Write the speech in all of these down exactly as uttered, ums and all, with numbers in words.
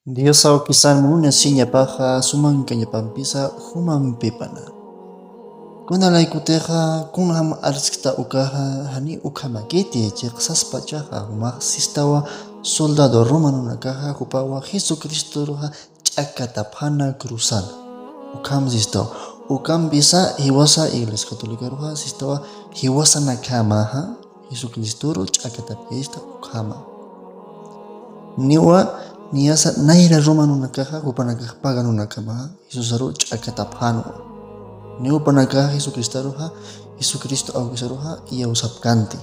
Diosaw kisan munasiñapaxa sumankañapampisa jumampipana. Kunalaykutixa kunjam arskta ukaxa jani ukhamakiti chiqsaspachaxa jumax sistawa soldado romanunakaxa jupawa Jesucristoruxa ch'akatapxana cruzana. Ukham sistawa. Ukampisa jiwasa Iglesia Catolicaruxa sistawa jiwasanakamaxa Jesucristoru ch'akatapkista ukhama. Niwa niyasa nayra romanunakaxa jupanakax paganunakamaxa Jesusaru ch'akatapxanwa. Niwa panakaxa Jesucristaruxa Jesucristo awkisaruxa iyawsapkanti.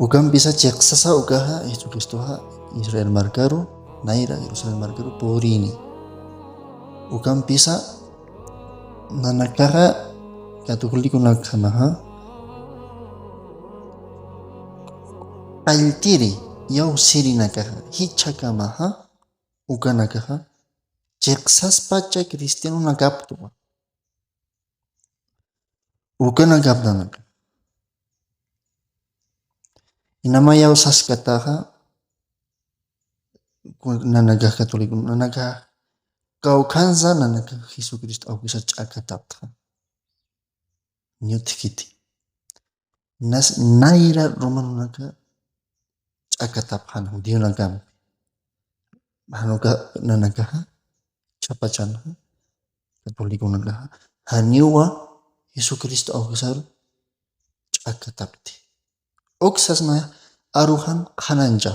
Ukampisa chiqsasa ukaxa Jesucristoxa Israel markaru nayra Jerusalén markaru purini. Ukampisa nanakaxa catoliconakamaxa qalltiri yawsirinakaxa jichhakamaxa ukanakaxa chiqsaspacha cristianonakaptwa. Ukanakaptanaka inamayaw saskataxa nanakax católico nanakax kawkhansa nanakax Jesucristo awkisa ch'akataptxa. Ñutkiti nas nayra romanunaka ch'akatapxan judionakampi januka nanakaxa chapachanxa catoliconakaxa janiwa Jesucristo awkisar ch'akatapti. Uksasna arujan qhanancha